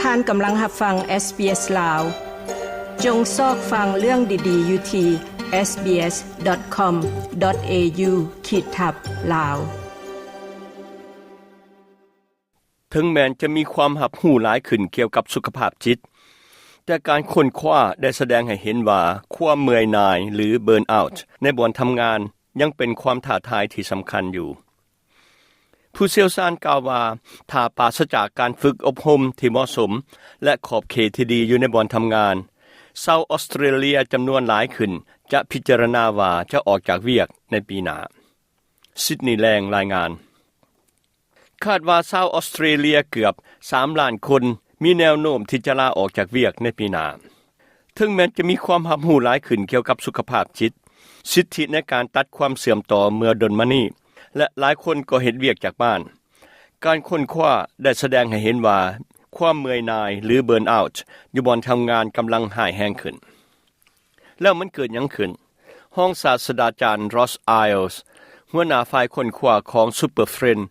ທ່ານກຳລັງຮັບຟັງ SBS ລາວ. ຈົ່ງຊອກຟັງເລື່ອງດີໆຢູ່ທີ່ SBS.com.au ຂີດທັບ Lao. ເຖິງແມ່ນຈະມີຄວາມຮັບຮູ້ຫຼາຍຂຶ້ນກ່ຽວກັບສຸຂະພາບຈິດ, ແຕ່ການຄົ້ນຄວ້າໄດ້ສະແດງໃຫ້ເຫັນວ່າຄວາມເມື່ອຍໜ່າຍ ຫຼື burnout ໃນບ່ອນທຳງານຍັງເປັນຄວາມທ້າທາຍທີ່ສຳຄັນຢູ່. ຜູ້ຊ່ຽວຊານກ່າວວ່າ ຖ້າປາສະຈາກການຝຶກອົບຮົມທີ່ເໝາະສົມ ແລະ ຂອບເຂດທີ່ດີຢູ່ໃນບ່ອນທຳງານ, ຊາວອອສເຕຣເລຍຈຳນວນຫຼາຍຂຶ້ນຈະພິຈາລະນາວ່າຈະອອກຈາກວຽກໃນປີໜ້າ. ຊິດນີແລງ ລາຍງານ. ຄາດວ່າຊາວອອສເຕຣເລຍເກືອບສາມລ້ານຄົນມີແນວໂນ້ມທີ່ຈະລາອອກຈາກວຽກໃນປີໜ້າ. ເຖິງແມ່ນຈະມີຄວາມຮັບຮູ້ຫຼາຍຂຶ້ນກ່ຽວກັບສຸຂະພາບຈິດ, ສິດທິໃນການຕັດຄວາມເຊື່ອມຕໍ່ເມື່ອດົນມານີ້ ແລະ ຫຼາຍຄົນກໍເຮັດວຽກຈາກບ້ານ, ການຄົ້ນຄວ້າໄດ້ສະແດງໃຫ້ເຫັນວ່າຄວາມເມື່ອຍໜ່າຍ ຫຼື burnout ຢູ່ບ່ອນທຳງານກຳລັງຮ້າຍແຮງຂຶ້ນ. ແລ້ວມັນເກີດຫຍັງຂຶ້ນ? ຮອງສາດສະດາຈານ Ross Iles ຫົວໜ້າຝ່າຍຄົ້ນຄວ້າຂອງ Superfriend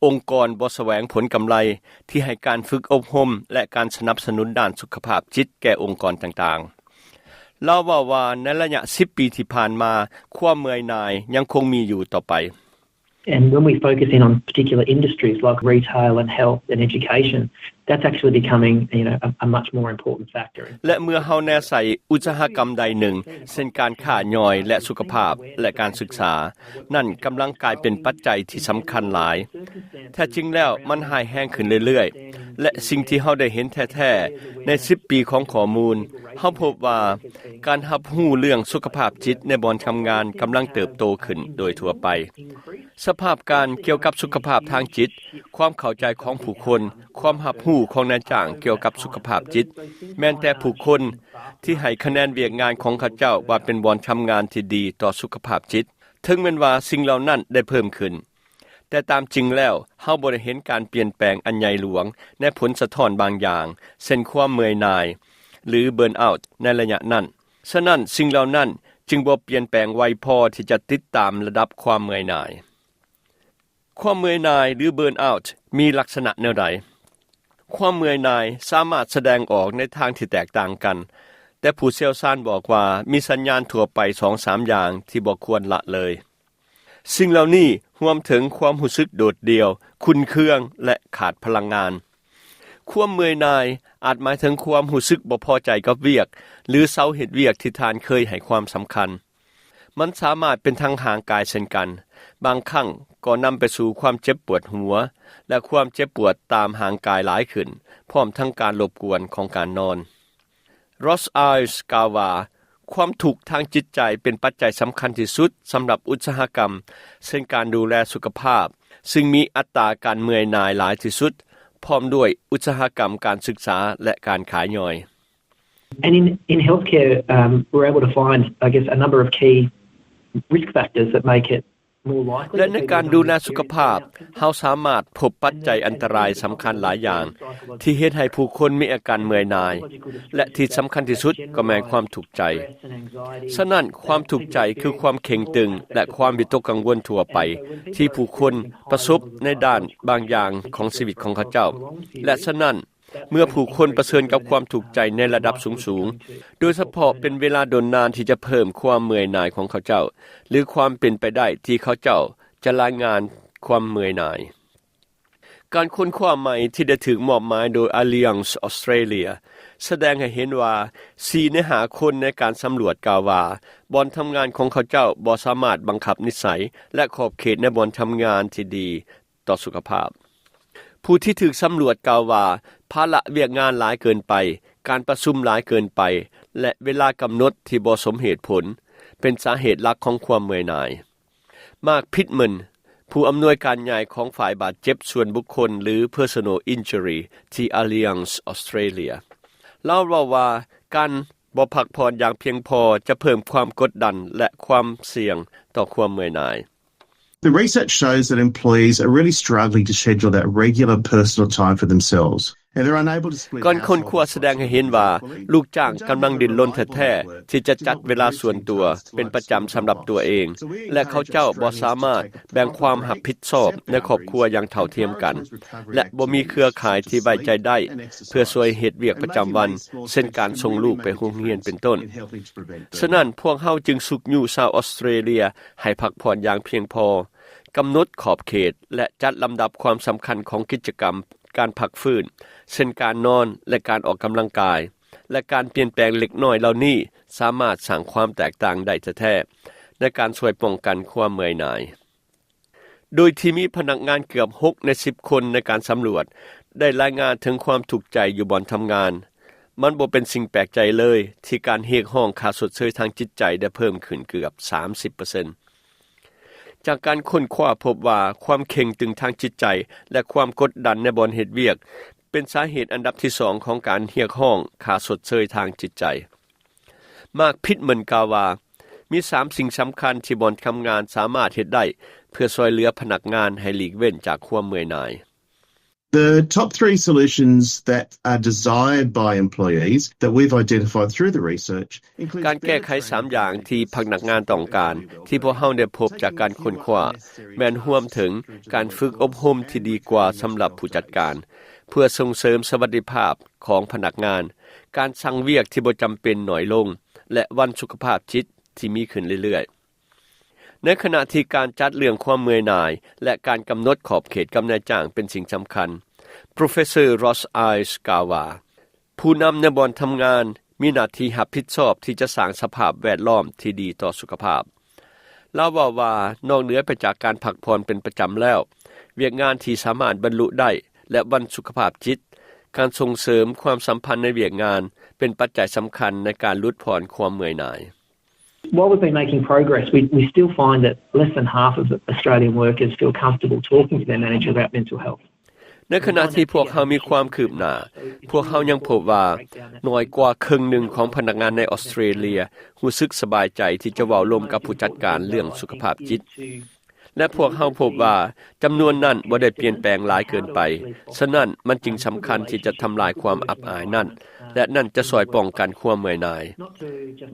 ອົງກອນບໍ່ສະແຫວງຜົນກຳໄລທີ່ໃຫ້ການຝຶກອົບຮົມ ແລະ ການສະໜັບສະໜູນດ້ານສຸຂະພາບຈິດແກ່ອົງກອນຕ່າງໆ. ລາວເວົ້າວ່າໃນໄລຍະສິບປີທີ່ຜ່ານມາ, ຄວາມເມື່ອຍໜ່າຍຍັງຄົງມີຢູ່ຕໍ່ໄປ. And when we focus in on particular industries like retail and health and education, that's actually becoming, you know, a, a much more important factor. ແລະ ເມື່ອເຮົາແນໃສ່ອຸດສາຫະກຳໃດໜຶ່ງ ເຊັ່ນ ການຄ້າຍ່ອຍ ແລະ ສຸຂະພາບ ແລະ ການສຶກສາ, ນັ້ນກຳລັງກາຍເປັນປັດໄຈທີ່ສຳຄັນຫຼາຍ. ແທ້ຈິງແລ້ວມັນຮ້າຍແຮງຂຶ້ນເລື້ອຍໆ ແລະ ສິ່ງທີ່ເຮົາໄດ້ເຫັນແທ້ໆ ໃນສິບປີຂອງຂໍ້ມູນ, ເຮົາພົບວ່າການຮັບຮູ້ເລື່ອງສຸຂະພາບຈິດໃນບ່ອນທຳງານກຳລັງເຕີບໂຕຂຶ້ນໂດຍທົ່ວໄປ. ສະພາບການກ່ຽວກັບສຸຂະພາບທາງຈິດ, ຄວາມເຂົ້າໃຈຂອງຜູ້ຄົນ, ຄວາມຮັບຮູ້ຂອງນາຍຈ້າງກ່ຽວກັບສຸຂະພາບຈິດ, ແມ່ນແຕ່ຜູ້ຄົນທີ່ໃຫ້ຄະແນນວຽກງານຂອງເຂົາເຈົ້າວ່າເປັນບ່ອນທຳງານທີ່ດີຕໍ່ສຸຂະພາບຈິດ, ເຖິງແມ່ນວ່າສິ່ງເຫຼົ່ານັ້ນໄດ້ເພີ່ມຂຶ້ນ, ແຕ່ຕາມຈິງແລ້ວເຮົາບໍ່ໄດ້ເຫັນການປ່ຽນແປງອັນໃຫຍ່ຫຼວງໃນຜົນສະທ້ອນບາງຢ່າງ, ເຊັ່ນ ຄວາມເມື່ອຍໜ່າຍ ຫຼື burnout ໃນໄລຍະນັ້ນ. ສະນັ້ນ, ສິ່ງເຫຼົ່ານັ້ນຈຶ່ງບໍ່ປ່ຽນແປງໄວພໍທີ່ຈະຕິດຕາມລະດັບຄວາມເມື່ອຍໜ່າຍ. ຄວາມເມື່ອຍໜ່າຍ ຫຼື burnout ມີລັກສະນະແນວໃດ? ຄວາມເມື່ອຍໜ່າຍສາມາດສະແດງອອກໃນທາງທີ່ແຕກຕ່າງກັນ, ແຕ່ຜູ້ຊ່ຽວຊານບອກວ່າມີສັນຍານທົ່ວໄປສອງສາມຢ່າງທີ່ບໍ່ຄວນລະເລີຍ. ສິ່ງເຫຼົ່ານີ້ຮວມເຖິງຄວາມຮູ້ສຶກໂດດດ່ຽວ, ຂຸ້ນເຄືອງ ແລະ ຂາດພະລັງງານ. ຄວາມເມື່ອຍໜ່າຍອາດໝາຍເຖິງຄວາມຮູ້ສຶກບໍ່ພໍໃຈກັບວຽກ ຫຼື ເຊົາເຮັດວຽກທີ່ທ່ານເຄີຍໃຫ້ຄວາມສຳຄັນ. ມັນສາມາດເປັນທາງຮ່າງກາຍເຊັ່ນກັນ, ບາງຄັ້ງກໍນຳໄປສູ່ຄວາມເຈັບປວດຫົວ ແລະ ຄວາມເຈັບປວດຕາມຮ່າງກາຍຫຼາຍຂຶ້ນ, ພ້ອມທັງການລົບກວນຂອງການນອນ. Ross Iles ກ່າວວ່າ, ຄວາມທຸກທາງຈິດໃຈເປັນປັດໄຈສຳຄັນທີ່ສຸດສຳລັບອຸດສາຫະກຳ, ເຊັ່ນ ການດູແລສຸຂະພາບ, ຊຶ່ງມີອັດຕາການເມື່ອຍໜ່າຍຫຼາຍທີ່ສຸດ, ພ້ອມດ້ວຍອຸດສາຫະກຳການສຶກສາ ແລະ ການຂາຍຍ່ອຍ. And in, in healthcare, um, we're able to find, I guess, a number of key risk factors that make it more likely ແລະ ໃນການດູແລສຸຂະພາບ, ເຮົາສາມາດພົບປັດໄຈອັນຕະລາຍສຳຄັນຫຼາຍຢ່າງ ທີ່ເຮັດໃຫ້ຜູ້ຄົນມີອາການເມື່ອຍໜ່າຍ ແລະ ທີ່ສຳຄັນທີ່ສຸດກໍແມ່ນຄວາມທຸກໃຈ. ສະນັ້ນ, ຄວາມທຸກໃຈຄືຄວາມເຄັ່ງຕຶງ ແລະ ຄວາມວິຕົກກັງວົນທົ່ວໄປ ທີ່ຜູ້ຄົນປະສົບໃນດ້ານບາງຢ່າງຂອງຊີວິດຂອງເຂົາເຈົ້າ. ແລະ ສະນັ້ນ, ເມື່ອຜູ້ຄົນປະເຊີນກັບຄວາມທຸກໃຈໃນລະດັບສູງໆ, ໂດຍສະເພາະເປັນເວລາດົນນານທີ່ຈະເພີ່ມຄວາມເມື່ອຍໜ່າຍຂອງເຂົາເຈົ້າ ຫຼື ຄວາມເປັນໄປໄດ້ທີ່ເຂົາເຈົ້າຈະລາຍງານຄວາມເມື່ອຍໜ່າຍ. ການຄົ້ນຄວ້າໃໝ່ທີ່ໄດ້ຖືກມອບໝາຍໂດຍ Allianz Australia ສະແດງໃຫ້ເຫັນວ່າ ສີ່ໃນຫ້າຄົນໃນການສຳຫຼວດກ່າວວ່າ ບ່ອນທຳງານຂອງເຂົາເຈົ້າບໍ່ສາມາດບັງຄັບນິໄສ ແລະ ຂອບເຂດໃນບ່ອນທຳງານທີ່ດີ ຕໍ່ສຸຂະພາບ. ຜູ້ທີ່ຖືກສຳຫຼວດກ່າວວ່າ ພາລະວຽກງານຫຼາຍເກີນໄປ, ການປະຊຸມຫຼາຍເກີນໄປ ແລະ ເວລາກຳນົດທີ່ບໍ່ສົມເຫດຜົນ ເປັນສາເຫດຫຼັກຂອງຄວາມເມື່ອຍໜ່າຍ. Mark Pitman ຜູ້ອຳນວຍການໃຫຍ່ຂອງຝ່າຍບາດເຈັບສ່ວນບຸກຄົນ ຫຼື Personal Injury ທີ່ Allianz Australia ລາວເວົ້າວ່າ ການບໍ່ພັກຜ່ອນຢ່າງພຽງພໍຈະເພີ່ມຄວາມກົດດັນ ແລະ ຄວາມສ່ຽງຕໍ່ຄວາມເມື່ອຍໜ່າຍ. The research shows that employees are really struggling to schedule that regular personal time for themselves. Now, they're unable to split ການຄົ້ນຄວ້າສະແດງໃຫ້ເຫັນວ່າ ລູກຈ້າງກຳລັງດີ້ນລົນແທ້ໆ ທີ່ຈະຈັດເວລາສ່ວນຕົວເປັນປະຈຳສຳລັບຕົວເອງ ແລະ ເຂົາເຈົ້າບໍ່ສາມາດແບ່ງຄວາມຮັບຜິດຊອບໃນຄອບຄົວຢ່າງເທົ່າທຽມກັນ ແລະ ບໍ່ມີເຄືອຂ່າຍທີ່ໄວ້ໃຈໄດ້ ເພື່ອຊ່ວຍເຮັດວຽກປະຈຳວັນ ເຊັ່ນການສົ່ງລູກໄປໂຮງຮຽນເປັນຕົ້ນ. ສະນັ້ນ ພວກເຮົາຈຶ່ງຊຸກຍູ້ຊາວອອສເຕຣເລັຽໃຫ້ພັກຜ່ອນຢ່າງພຽງພໍ, ກຳນົດຂອບເຂດ ແລະ ຈັດລຳດັບຄວາມສຳຄັນຂອງກິດຈະກຳການພັກຟື້ນ, ເຊັ່ນ ການນອນ ແລະ ການອອກກຳລັງກາຍ, ແລະ ການປ່ຽນແປງເລັກນ້ອຍເຫຼົ່ານີ້ສາມາດສ້າງຄວາມແຕກຕ່າງໄດ້ແທ້ໆ ໃນການຊ່ວຍປ້ອງກັນຄວາມເມື່ອຍໜ່າຍ. ໂດຍທີ່ມີພະນັກງານເກືອບຫົກໃນສິບຄົນໃນການສຳຫຼວດ ໄດ້ລາຍງານເຖິງຄວາມທຸກໃຈຢູ່ບ່ອນທຳງານ, ມັນບໍ່ເປັນສິ່ງແປກໃຈເລີຍທີ່ການຮຽກຮ້ອງຄ່າຊົດເຊີຍທາງຈິດໃຈໄດ້ເພີ່ມຂຶ້ນເກືອບສາມສິບເປີເຊັນ. ຈາກການຄົ້ນຄວ້າພົບວ່າ ຄວາມເຄັ່ງຕຶງທາງຈິດໃຈ ແລະ ຄວາມກົດດັນໃນບ່ອນເຮັດວຽກ ເປັນສາເຫດອັນດັບທີສອງຂອງການຮຽກຮ້ອງຄ່າຊົດເຊີຍທາງຈິດໃຈ. ມາກພິດເມີນກ່າວວ່າ ມີສາມສິ່ງສຳຄັນທີ່ບ່ອນທຳງານສາມາດເຮັດໄດ້ ເພື່ອຊ່ວຍເຫຼືອພະນັກງານໃຫ້ຫຼີກເວັ້ນຈາກຄວາມເມື່ອຍໜ່າຍ. The top three solutions that are desired by employees that we've identified through the research include ການແກ້ໄຂສາມຢ່າງທີ່ພະນັກງານຕ້ອງການ ທີ່ພວກເຮົາໄດ້ພົບຈາກການຄົ້ນຄວ້າ ແມ່ນຮວມເຖິງການຝຶກອົບຮົມທີ່ດີກວ່າສຳລັບຜູ້ຈັດການ ເພື່ອສົ່ງເສີມສະຫວັດດີພາບຂອງພະນັກງານ, ການສັ່ງວຽກທີ່ບໍ່ຈຳເປັນໜ້ອຍລົງ ແລະ ວັນສຸຂະພາບຈິດທີ່ມີຂຶ້ນເລື້ອຍໆ. ໃນຂະນະທີ່ການຈັດເລື່ອງຄວາມເມື່ອຍໜ່າຍ ແລະ ການກຳນົດຂອບເຂດກັບນາຍຈ້າງເປັນສິ່ງສຳຄັນ, ໂປຣເຟສເຊີ ຣອສ ໄອສ໌ ກ່າວວ່າ ຜູ້ນຳໃນບ່ອນທຳງານມີໜ້າທີ່ຮັບຜິດຊອບທີ່ຈະສ້າງສະພາບແວດລ້ອມທີ່ດີຕໍ່ສຸຂະພາບ. ລາວເວົ້າວ່າ ນອກເໜືອໄປຈາກການພັກຜ່ອນເປັນປະຈຳແລ້ວ, ວຽກງານທີ່ສາມາດບັນລຸໄດ້ ແລະ ວັນສຸຂະພາບຈິດ, ການສົ່ງເສີມຄວາມສຳພັນໃນວຽກງານ ເປັນປັດໄຈສຳຄັນໃນການຫຼຸດຜ່ອນຄວາມເມື່ອຍໜ່າຍ. While we've been making progress, we, we still find that less than half of Australian workers feel comfortable talking to their manager about mental health. ໃນຂະນະທີ່ພວກເຮົາມີຄວາມຄືບໜ້າ, ພວກເຮົາຍັງພົບວ່າໜ້ອຍກວ່າເຄິ່ງໜຶ່ງຂອງພະນັກງານໃນອອສເຕຣເລັຽຮູ້ສຶກສະບາຍໃຈທີ່ຈະເວົ້າລົມກັບຜູ້ຈັດການເລື່ອງສຸຂະພາບຈິດ ແລະ ພວກເຮົາພົບວ່າຈຳນວນນັ້ນບໍ່ໄດ້ປ່ຽນແປງຫຼາຍເກີນໄປ. ສະນັ້ນ, ມັນຈຶ່ງສຳຄັນທີ່ຈະທຳລາຍຄວາມອັບອາຍນັ້ນ ແລະ ນັ້ນຈະຊ່ວຍປ້ອງກັນຄວາມເມື່ອຍໜ່າຍ.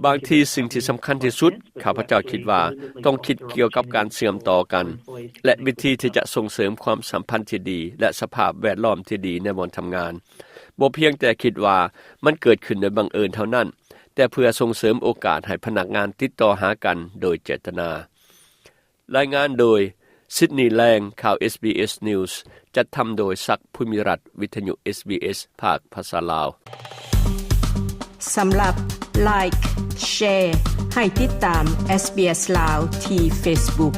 ບາງທີສິ່ງທີ່ສຳຄັນທີ່ສຸດ, ຂ້າພະເຈົ້າຄິດວ່າຕ້ອງຄິດກ່ຽວກັບການເຊື່ອມຕໍ່ກັນ ແລະ ວິທີທີ່ຈະສົ່ງເສີມຄວາມສຳພັນທີ່ດີ ແລະ ສະພາບແວດລ້ອມທີ່ດີໃນບ່ອນທຳງານ, ບໍ່ພຽງແຕ່ຄິດວ່າມັນເກີດຂຶ້ນໂດຍບັງເອີນເທົ່ານັ້ນ, ແຕ່ເພື່ອສົ່ງເສີມໂອກາດໃຫ້ພະນັກງານຕິດຕໍ່ຫາກັນໂດຍເຈດຕະນາ. ລາຍງານໂດຍ ຊິດນີ ແລງ, ຂ່າວ ເອສບີເອສ News, ຈັດທຳໂດຍ ສັກ ພູມິລັດ, ວິທະຍຸ ເອສບີເອສ ພາກພາສາລາວ. ສຳລັບ Like, Share ໃຫ້ຕິດຕາມ ເອສບີເອສ ລາວ ທີ່ Facebook.